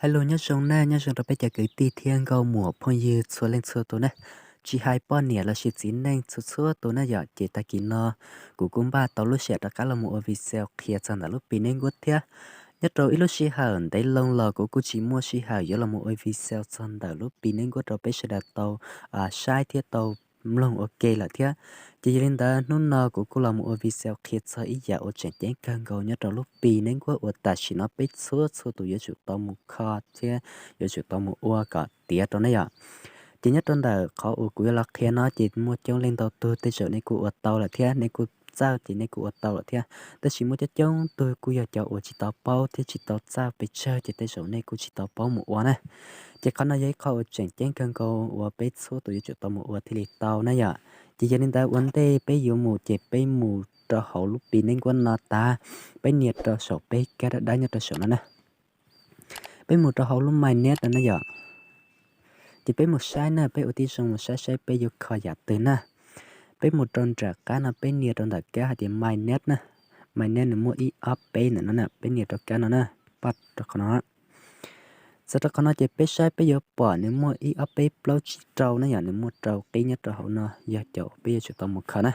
Hello, nyob zoo na, nyob zoo rau peb cov kwv tij thiab nkauj muam phooj ywg txhua leej txhua tus na. Tsis hais poj niam los sis txiv neej txhua txhua tus na yom, ces tag kis no kuv kuj npaj tau lub sij hawm rov qab los mus ua video qhia txog ntawm lub Pi Network thiab. Nyob rau ib lub sij hawm ntev loo los kuv kuj tsis muaj sij hawm yuav los mus ua video txog ntawm lub Pi Network rau peb sawv daws tau saib thiab tau mloog ua ke lawm thiab. Ces yog li ntawd hnub no kuv kuj los mus ua video qhia txog ib yam uas tseem ceeb kawg nkaus nyob rau lub Pi Network uas tam sim no peb txhua txhua tus yuav tsum tau mus kho thiab yuav tsum tau mus ua kom tiav rau na yom. Ces nyob rau ntawm qhov uas kuv yuav los qhia no ces muaj coob leej ntau tug tej zaum nej kuj ua tau lawm thiab, nej kuj txawj ces nej kuj ua tau lawm thiab. Tab sis muaj coob coob tug kuj yog cov uas tsis tau paub thiab tsis tau txawj pes tsawg ces tej zaum nej kuj tsis tau paub mus ua na. Ces qhov no yog ib qho uas tseem ceeb kawg nkaus uas peb txhua tus yuav tsum tau mus ua thiaj li tau na yom. Ces yog li ntawd ua ntej peb yuav mus ces peb mus rau hauv lub Pi Network no tag, peb nias rau saum peb kab dawb dawb nyob rau saum no na. Peb mus rau hauv lub My Net no na yom. Ces peb mus saib na, peb ua tib zoo mus saib saib peb yuav kho yam twg na. Peb mus rau nram qab no peb nias rau ntawm kab hais tias My Net na. My Net nws muaj ib ob peb ntawm no na, peb nias rau kab no na, pab rau qhov no. Txog rau qhov no ces peb saib peb yuav pom nws muaj ib ob peb plaub tsib rau na yom, nws muaj rau qib nyob rau hauv no yog cov uas peb yuav tsum tau mus kho na.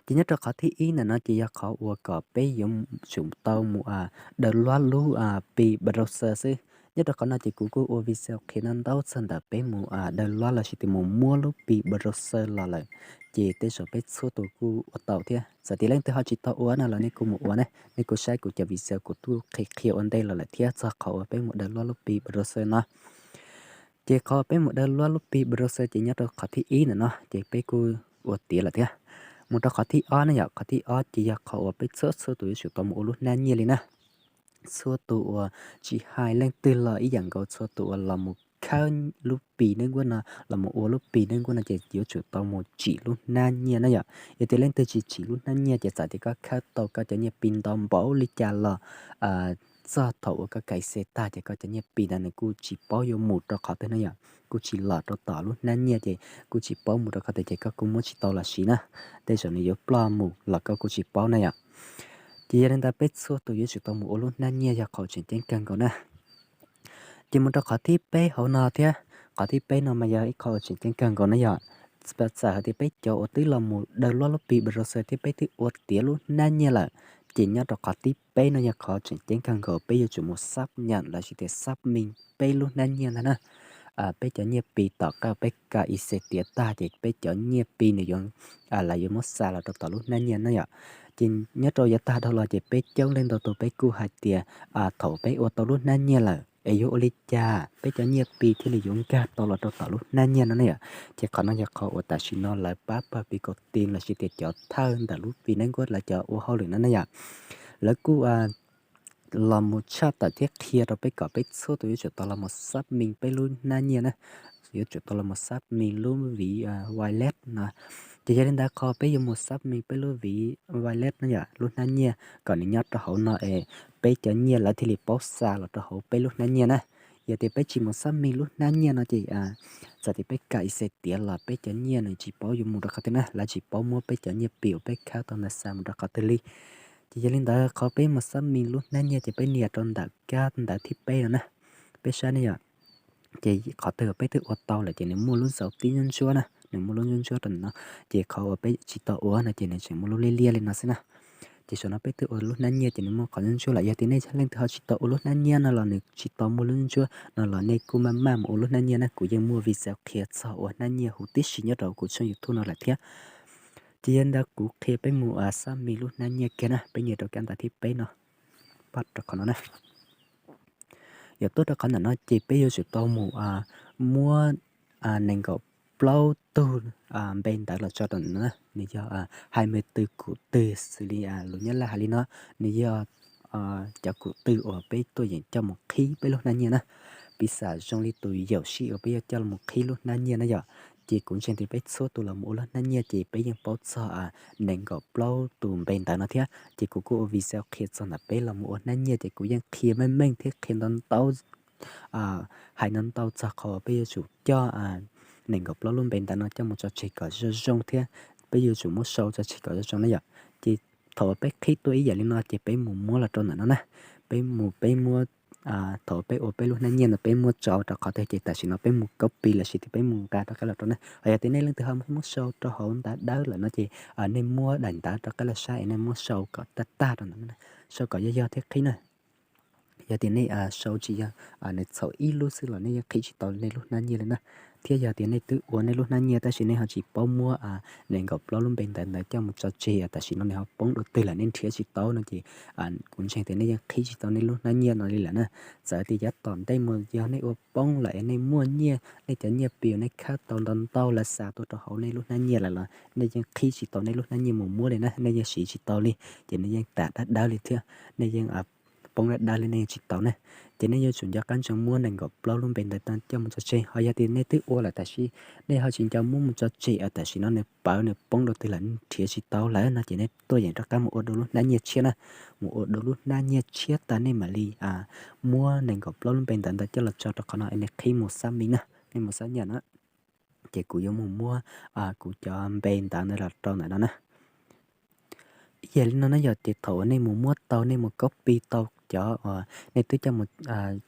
Ces nyob rau qhov thib ib ntawm no ces yog qhov uas kom peb yuav tsum tau mus daws luab lub Pi browser xwb. Nyob rau qhov no ces kuv kuj ua video qhia ntau ntau txog ntawm peb mus daws luab los sis tias mus muab lub Pi browser los lawm, ces tej zaum peb txhua tus kuj ua tau thiab. Txawm tias leej twg ho tsis tau ua no los nej kuj mus ua na, nej kuj saib kuv cov video kuv twb qhia qhia ua ntej los lawm thiab txog qhov uas peb mus daws luab lub Pi browser no. Ces qhov peb mus daws luab lub Pi browser ces nyob rau qhov thib ib ntawm no ces peb kuj ua tiav lawm thiab. Mus rau qhov thib ob na yom, qhov thib ob ces yog qhov uas peb txhua txhua tus yuav tsum tau mus ua lub hnab nyiaj li na. Txhua tus uas tsis hais leej twg los ib yam nkaus, txhua tus uas los mus khawb lub Pi Network no, los mus ua lub Pi Network no ces yuav tsum tau mus tsim lub hnab nyiaj na yom. Yog tias leej twg tsis tsim lub hnab nyiaj ces txawm tias koj khawb tau koj cov nyiaj Pi ntau npaum li cas los txog thaum uas koj ka ice tag ces koj cov nyiaj Pi ntawd nws kuj tsis paub yuav mus rau qhov twg na yom, kuj tsis los rau tom lub hnab nyiaj ces kuj tsis paub mus rau qhov twg ces koj kuj muab tsis tau los siv na. Tej zaum nws yuav ploj mus los koj kuj tsis paub na yom. Ces yog li ntawd peb txhua tus yuav tsum tau mus ua lub hnab nyiaj yog qhov tseem ceeb kawg nkaus na. Ces mus rau qhov thib peb hauv no thiab, qhov thib peb no mas yog ib qho uas tseem ceeb kawg nkaus na yom. Txawm hais tias peb cov uas twb los mus daws luab lub Pi browser thiab peb twb ua tiav lub hnab nyiaj lawm, ces nyob rau qhov thib peb no yog qhov tseem ceeb kawg nkaus, peb yuav tsum mus xab nyam los sis tias xab mi peb lub hnab nyiaj ntag na. Peb cov nyiaj Pi tom qab peb ka ice tiav tag ces peb cov nyiaj Pi nws yuav, lawv yuav muab xa los rau tom lub hnab nyiaj na yom. Ces nyob rau yav tag dhau los ces peb coob leej ntau tus peb kuj hais tias thaum peb ua tau lub hnab nyiaj lawm es yuav ua li cas peb cov nyiaj Pi thiaj li yuav nkag tau los rau tom lub hnab nyiaj no ne yom. Ces qhov no yog qhov uas tam sim no lawv pab pawg Pi Kaus Tim los sis tias cov thawj ntawm lub Pi Network lawv cov ua hauj lwm no ne yom. Lawv kuj los mus tshaj tawm thiab qhia rau peb kom peb txhua tus yuav tsum tau los mus xab mi peb lub hnab nyiaj na, yuav tsum tau los mus xab mi lub vis wallet no. Ces yog li ntawd qhov peb yuav mus xab mi peb lub vis wallet no yom, lub hnab nyiaj kom nws nyob rau hauv no es peb cov nyiaj lawv thiaj li paub xa los rau hauv peb lub hnab nyiaj na. Yog tias peb tsis mus xab mi lub hnab nyiaj no ces txawm tias peb ka ice tiav los peb cov nyiaj nws tsis paub yuav mus rau qhov twg na, lawv tsis paub muab peb cov nyiaj Pi uas peb khawb tau ntawd xa mus rau qhov twg li. Ces yog li ntawd qhov peb mus xab mi lub hnab nyiaj ces peb nias rau ntawm kab ntawv thib peb no na. Peb saib ne yom. Ces qhov twg peb twb ua tau lawm ces nws muaj lub zaum tib ntsuab ntsuab na, nws muaj lub ntsuab ntsuab rau ntawm no. Ces qhov uas peb tsis tau ua no ces nws tseem muaj lub liab liab li no xwb na. Ces saum no peb twb ua lub hnab nyiaj ces nws muaj qhov ntsuab ntsuab lawm. Yog tias nej leej twg ho tsis tau ua lub hnab nyiaj no los nws tsis tau muaj lub ntsuab ntsuab no los nej kuj maj maj mus ua lub hnab nyiaj na. Kuv yeej muaj video qhia txog ua hnab nyiaj huv tib si nyob rau kuv tshooj YouTube no lawm thiab. Ces yog li ntawd kuv qhia peb mus xab mi lub hnab nyiaj kiag na, peb nias rau kab ntawv thib peb no, pab rau qhov no na. Yog tuaj rau qhov ntawm no ces peb yuav tsum tau mus muab nees nkaum plaub tug npe ntawv los tso rau ntawm no na. Nws yog hai mươi tư cụm từ xws li lus Nyab Laj hais li no, nws yog cov cụm từ uas peb tuaj yeem coj mus qhib peb lub hnab nyiaj na. Piv xam zoo li tus yaum sij uas peb yuav coj los qhib lub hnab nyiaj na yom. Ces kuv ntseeg tias peb txhua tus los mus ua lub hnab nyiaj ces peb yeej paub txog nees nkaum plaub tus npe ntawv no thiab. Ces kuv kuj ua video qhia txog ntawm peb los mus ua hnab nyiaj ces kuv yeej qhia meej meej thiab qhia ntau ntau, hais ntau ntau txog qhov uas peb yuav tsum coj nees nkaum plaub lub npe ntawv no coj mus tso tseg kom zoo zoo thiab peb yuav tsum muab sau tso tseg kom zoo zoo na yom. Ces thaum uas peb qhib tuaj ib yam li no ces peb mus muab los rau ntawm no na. Peb mus peb muab thaum peb ua peb lub hnab nyiaj ntawd peb muab tso rau qhov twg ces tam sim no peb mus copy lossis tias peb mus nqa rov qab los rau na. Ho yog tias nej leej twg ho muab sau rau hauv ntaub dawb lawm no ces nej muab daim ntawv rov qab los saib es nej muab sau kom tag tag rau ntawd, sau kom yog yog thiab qhib na. Yog tias nej sau tsis yog, nws txhaum ib lub xwb los nej yeej qhib tsis tau nej lub hnab nyiaj li na. Thiab yog tias nej twb ua nej lub hnab nyiaj tab sis nej ho tsis paub muab nees nkaum plaub lub npe ntawv ntawd coj mus tso tseg, tam sim no nws ho poob dua twg lawm nej nrhiav tsis tau no ces kuv ntseeg tias nej yeej qhib tsis tau nej lub hnab nyiaj no li lawm na. Txawm tias yav tom ntej mus yog nej ua poob lawm es nej muaj nyiaj, nej cov nyiaj Pi uas nej khawb tau ntau ntau lawv xa tuaj rau hauv nej lub hnab nyiaj lawm los nej yeej qhib tsis tau nej lub hnab nyiaj mus muab li na, nej yeej siv tsis tau li, ces nej yeej tas dab dawb li thiab, nej yeej poob dab dawb li nej yeej tsis tau na. Ces nej yuav tsum nco qab ntsoov muab nees nkaum plaub lub npe ntawv coj mus tso tseg. Ho yog tias nej twb ua lawm tab sis nej ho tsis nco muab mus tso tseg, tam sim no nws pawv nws poob dua twg lawm nrhiav tsis tau lawm no ces nej tuaj yeem rov qab mus ua dua lub hnab nyiaj tshiab na. Mus ua dua lub hnab nyiaj tshiab tag nej mam li muab nees nkaum plaub lub npe ntawv ntawd coj los tso rau qhov no es nej qhib mus xab mis na, nej mus xab nyam na. Ces kuv yuav mus muab kuv cov npe ntawv ntawd los rau ntawm no na. Ib yam li no na yom, ces thaum uas nej mus muab tau, nej mus copy tau cov uas nej twb coj mus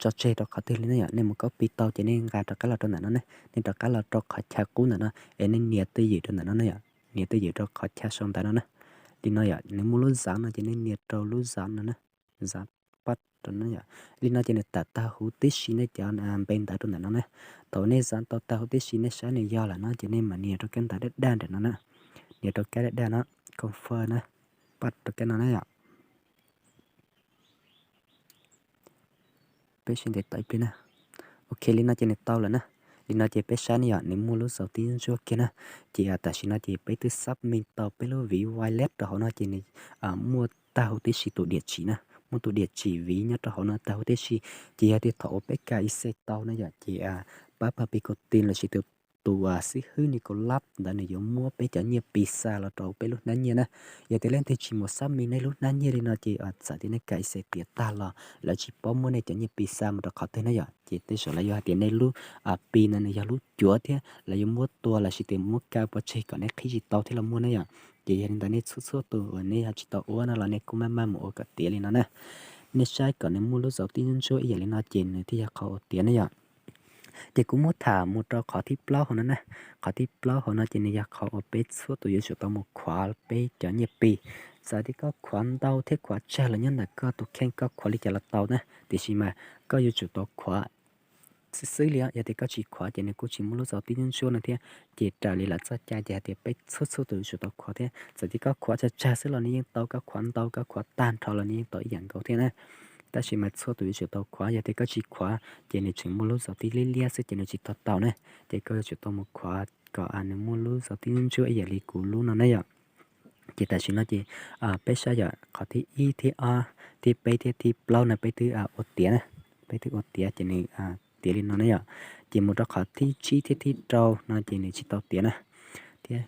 tso tseg rau qhov twg li na yom, nej mus copy tau ces nej nqa rov qab los rau ntawm no ne, nej rov qab los rau qhov chaw qub ntawm no es nej nias twj ywm rau ntawm no na yom, nias twj ywm rau qhov chaw sau ntawv no na. Li no yom, nws muaj lub zav no ces nej nias rau lub zav no na, zav pab rau no yom. Li no ces nws tawm tag huv tib si nej cov npe ntawv rau ntawm no na. Thaum nej zav tau tag huv tib si nej saib nws yog lawm no ces nej mam nias rau kab ntawv daj daj ntawm no na, nias rau kab daj daj no, confirm na, pab rau kab no na yom. Peb sib ntev tos ib pliag na. Ok, li no ces nws tau lawm na. Li no ces peb saib ne yom, nws muaj lub zaus tib ntsuab kiag na. Ces tam sim no ces peb twb submit tau peb lub vis wallet rau hauv no ces nws muaj tag huv tib si tus diam tsim na, muaj tus diam tsim vis nyob rau hauv no tag huv tib si. Ces yog tias thaum uas peb ka ib xees tau na yom, ces pab pab Pi Kau Tin lossis tus tus xib hwb Nikolab ntawd nws yuav muab peb cov nyiaj Pi xa los rau peb lub hnab nyiaj na. Yog tias leej twg tsis mus submit nej lub hnab nyiaj li no ces txawm tias nej ka ib xees tiav tag los lawv tsis paub muab nej cov nyiaj Pi xa mus rau qhov twg na yom. Ces tej zaum lawv yuav hais tias nej lub Pi ntawd nws yog lub cuav thiab lawv yuav muab tua lossis tias muab kaw pov tseg kom nej qhib tsis tau thiab los muaj na yom. Ces yog li ntawd nej txhua txhua tus uas nej ho tsis tau ua no los nej kuj maj maj mus ua kom tiav li no na. Nej saib kom nws muaj lub zaus tib ntsuab ib yam li no ces nws thiaj yog qhov uas tiav na yom. Ces kuv muab tham mus rau qhov thib plaub hauv no na. Qhov thib plaub hauv no ces nws yog qhov uas peb txhua tus yuav tsum tau mus khuav peb cov nyiaj Pi. Txawm tias koj khuav ntau thiab khuav tsawg los nyob ntawm koj tus kheej koj khuav li cas los tau na, tiam sis mas koj yuav tsum tau khuav xwb xwb li. Yog tias koj tsis khuav ces nws kuj tsis muaj lub zaus tib ntsuab no thiab. Ces raws li lawv txoj cai ces hais tias peb txhua txhua tus yuav tsum tau khuav thiab. Txawm tias koj khuav tsawg tsawg xwb los nws yeej tau, koj khuav ntau koj khuav tag nrho los nws yeej tau ib yam nkaus thiab na. Tab sis mas txhua tus yuav tsum tau khuav, yog tias koj tsis khuav ces nws tseem muaj lub zaus tib liab liab xwb ces nws tsis tau tau na. Ces koj yuav tsum tau mus khuav kom nws muaj lub zaus tib ntsuab ib yam li kuv lub no na yom. Ces tam sim no ces peb saib yom, qhov thib ib, thib ob, thib peb thiab thib plaub no peb twb ua tiav na. Peb twb ua tiav ces nws tiav li no na yom. Ces mus rau qhov thib tsib thiab thib rau no ces nws tsis tau tiav na. Thiab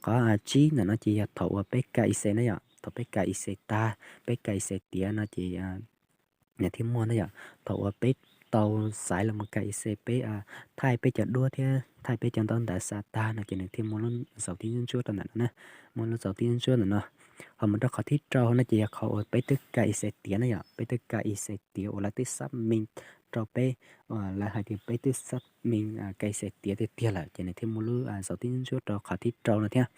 qhov tsib ntawm no ces yog thaum uas peb ka ib xees na yom, thaum peb ka ib xees tag, peb ka ib xees tiav no ces nws thiaj muaj na yom. Thaum uas peb tau xaiv los mus ka ib xees, peb thaij peb cov duab thiab thaij peb cov ntaub ntawv xa tag no ces nws thiaj muaj lub zaus tib ntsuab rau ntawm no na, muaj lub zaus tib ntsuab ntawm no. Ho mus rau qhov thib rau no ces yog qhov uas peb twb ka ib xees tiav na yom, peb twb ka ib xees tiav uas lawv twb submit rau peb, lawv hais tias peb twb submit ka ib xees tiav tiag tiag lawm ces nws thiaj muaj lub zaus tib ntsuab rau qhov thib rau no thiab.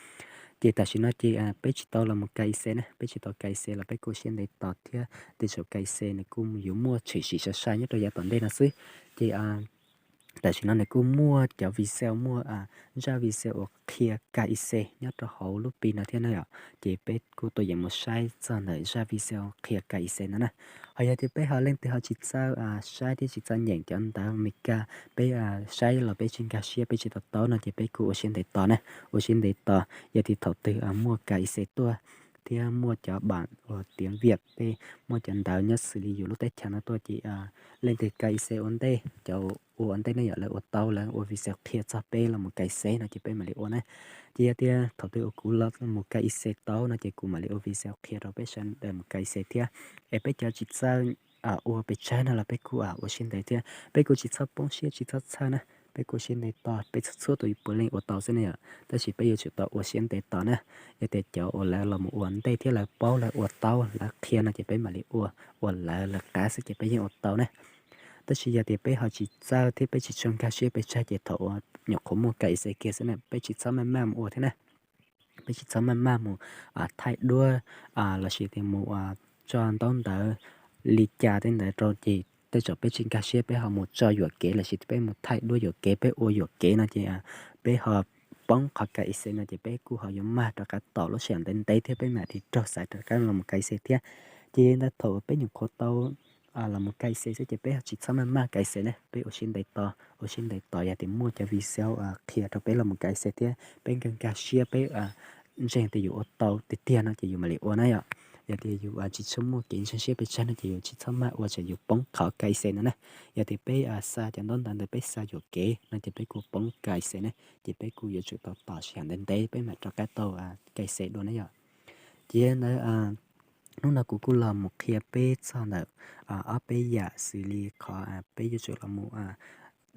Ces tam sim no ces peb tsis tau los mus ka ib xees na, peb tsis tau ka ib xees los peb kuj ua siab ntev tos thiab, tej zaum ka ib xees nws kuj yuav muaj tshwm sim sai sai nyob rau yav tom ntej no xwb. Ces tam sim no nws kuj muaj cov video, muaj zaj video uas qhia ka ib xees nyob rau hauv lub Pi no thiab na yom. Ces peb kuj tuaj yeem mus saib txog ntawm zaj video qhia ka ib xees no na. Ho yog tias peb ho leej twg ho tsis txawj saib thiab tsis txawj nyeem cov ntawv Amelikas, peb saib los peb tsis nkag siab peb tsis to taub no ces peb kuj ua siab ntev tos na, ua siab ntev tos. Yog tias thaum twg muaj ka ib xees tuaj thiab muaj cov bam uas tiav viam tej, muaj cov ntawv nyob xws li yus lub teb chaws no tuaj ces leej twg ka ib xees ua ntej, cov ua ua ntej ne yom, lawv ua tau lawv ua video qhia txog peb los mus ka ib xees no ces peb mam li ua na. Ces yog tias thaum twg uas kuv los mus ka ib xees tau no ces kuv mam li ua video qhia rau peb sawv daws mus ka ib xees thiab. Es peb cov tsis txawj ua pes tsawg no los peb kuj ua siab ntev thiab peb kuj tsis txhob poob siab tsis txhob txhawj na. Peb kuj ua siab ntev tos, peb txhua txhua tus puav leej ua tau xwb ne yom, tab sis peb yuav tsum tau ua siab ntev tos na. Yog tias cov uas lawv los mus ua ntej thiab lawv paub lawv ua tau lawv qhia no ces peb mam li ua, ua lawv lawv qab xwb ces peb yeej ua tau na. Tab sis yog tias peb ho tsis txawj thiab peb tsis tshua nkag siab pes tsawg ces thaum uas nyuam qhuav muaj KYC kiag xwb na peb tsis txhob maj maj mus ua thiab na. Peb tsis txhob maj maj mus thaij duab lossis tias mus tso ntaub ntawv li cas tej ntawd rau ces tej zaum peb tsis nkag siab peb ho mus tso yuam kev lossis peb mus thaij duab yuam kev peb ua yuam kev no ces peb ho poob qhov KYC no ces peb kuj ho yuav mag rov qab tos lub sij hawm ntev ntev thiab peb mam li raug xaiv rov qab los mus KYC thiab. Ces ntawd thaum peb nyuam qhuav tau los mus KYC xwb ces peb tsis txhob maj maj KYC na, peb ua siab ntev tos, ua siab ntev tos yog tias muaj cov video qhia rau peb los mus KYC thiab peb nkag nkag siab peb ntseeg tias yus ua tau tiag tiag no ces yus mam li ua na yom. Yog tias yus tsis tshua muaj kev ntseeg siab pes tsawg no ces yus tsis txhob maj ua tsam yus poob qhov KYC no na. Yog tias peb xa cov ntaub ntawv ntawd peb xa yuam kev no ces peb kuj poob KYC na, ces peb kuj yuav tsum tau tos sij hawm ntev ntev peb mam rov qab tau KYC dua na yom. Ces ntawd hnub no kuv kuj los mus qhia peb txog ntawm ob peb yam xws li qhov peb yuav tsum los mus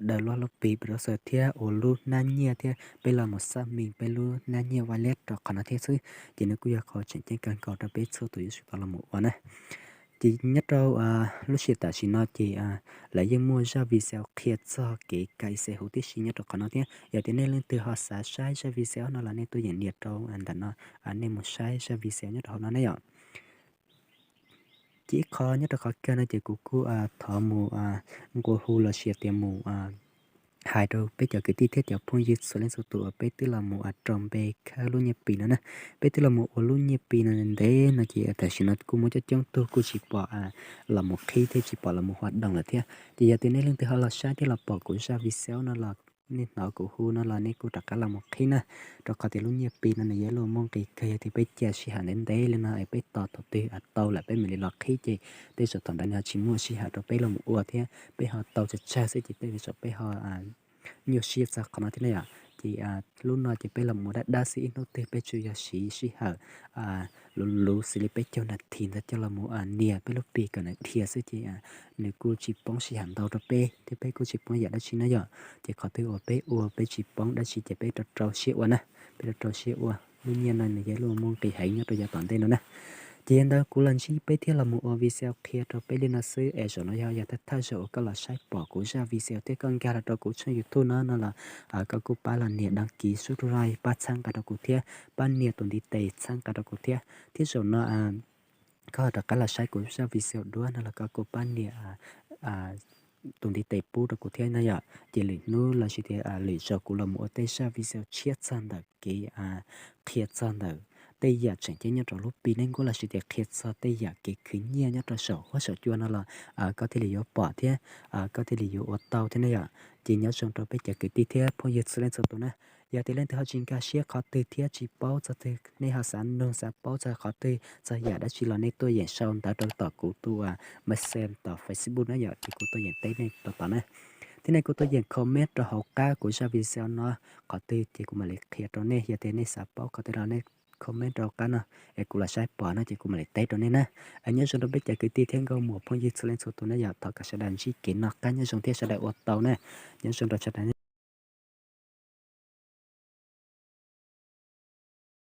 daws lub Pi browser thiab ua lub hnab nyiaj thiab peb los mus xác minh peb lub hnab nyiaj wallet rau qhov no thiab xwb. Ces nws kuj yog qhov tseem ceeb kawg nkaus rau peb txhua tus yuav tsum tau los mus ua na. Ces nyob rau lub sij hawm tam sim no ces lawv yeej muaj zaj video qhia txog kev KYC huv tib si nyob rau qhov no thiab. Yog tias nej leej twg ho xav saib zaj video no los nej tuaj yeem nias rau ntawm no, nej mus saib zaj video nyob rau hauv no na yom. Ces ib qho nyob rau qhov kawg no ces kuv kuj thov mus nqua hu lossis tias mus hais rau peb cov kwv tij thiab cov phooj ywg txhua leej txhua tus uas peb twb los mus rau npe khawb lub nyiaj Pi no na. Peb twb los mus ua lub nyiaj Pi no ntev no ces tam sim no kuj muaj coob coob tug kuj tsis pom los mus qhib thiab tsis pom los mus hoạt động lawm thiab. Ces yog tias nej leej twg ho los saib thiab los pom kuv zaj video no los nej hnov kuv hu no los nej kuj rov qab los mus qhib na, rau qhov tias lub nyiaj Pi no nws yog lub muaj nqis kawg, yog tias peb cia sij hawm ntev ntev li no es peb tos thaum twg tau lawm peb mam li los qhib ces tej zaum thaum ntawd nws ho tsis muaj sij hawm rau peb los mus ua thiab peb ho tau tsawg tsawg xwb ces tej zaum peb ho nyuaj siab txog qhov no thiab na yom. Ces lub no ces peb los mus dab dab xwb, ib hnub twg peb tsuas yog siv sij hawm luv luv xws li peb caug nas this ntawd coj los mus nias peb lub Pi kom nws dhia xwb ces nws kuj tsis poob sij hawm ntau rau peb thiab peb kuj tsis poob yam dab tsi na yom. Ces qhov twg uas peb ua peb tsis poob dab tsi ces peb rau rau siab ua na, peb rau rau siab ua. Lub nyiaj no nws yog lub muaj nqis heev nyob rau yav tom ntej no na. Ces yog ntawd kuv los ntsib peb thiab los mus ua video qhia rau peb li no xwb es zaum no yog yog thawj thawj zaug uas koj los saib pom kuv zaj video thiab koj nkag los rau kuv tshooj YouTube no no los koj kuj pab los nias đăng ký, subscribe, pab txhawb nqa rau kuv thiab pab nias tus ntiv tes txhawb nqa rau kuv thiab. Thiab zaum no koj ho rov qab los saib kuv zaj video dua no los koj kuj pab nias tus ntiv tes pub rau kuv thiab na yom. Ces lwm hnub lossis tias lwm zaus kuv los mus ua tej zaj video tshiab txog ntawm kev qhia txog ntawm tej yam tseem ceeb nyob rau lub Pi Network lossis tias qhia txog tej yam kev khwv nyiaj nyob rau saum huab saum cua no los koj thiaj li yuav pom thiab koj thiaj li yuav ua tau thiab ne yom. Ces nyob zoo rau peb cov kwv tij thiab phooj ywg txhua leej txhua tus na. Yog tias leej twg ho tsis nkag siab qhov twg thiab tsis paub txog twg, nej ho xav nug xav paub txog qhov twg txog yam dab tsi los nej tuaj yeem sau ntawv rau tom kuv tus Messenger tom Facebook na yom, ces kuv tuaj yeem teb nej rau tom na. Thiab nej kuj tuaj yeem comment rau hauv qab kuv zaj video no qhov twg ces kuv mam li qhia rau nej. Yog tias nej xav paub qhov twg los nej comment rau hauv qab no es kuv los saib pom no ces kuv mam li teb rau nej na. Nyob zoo rau peb cov kwv tij thiab nkauj muam phooj ywg txhua leej txhua tus na yom, thov kom sawv daws ntsib kev noj qab nyob zoo thiab sawv daws ua tau na. Nyob zoo rau sawv daws.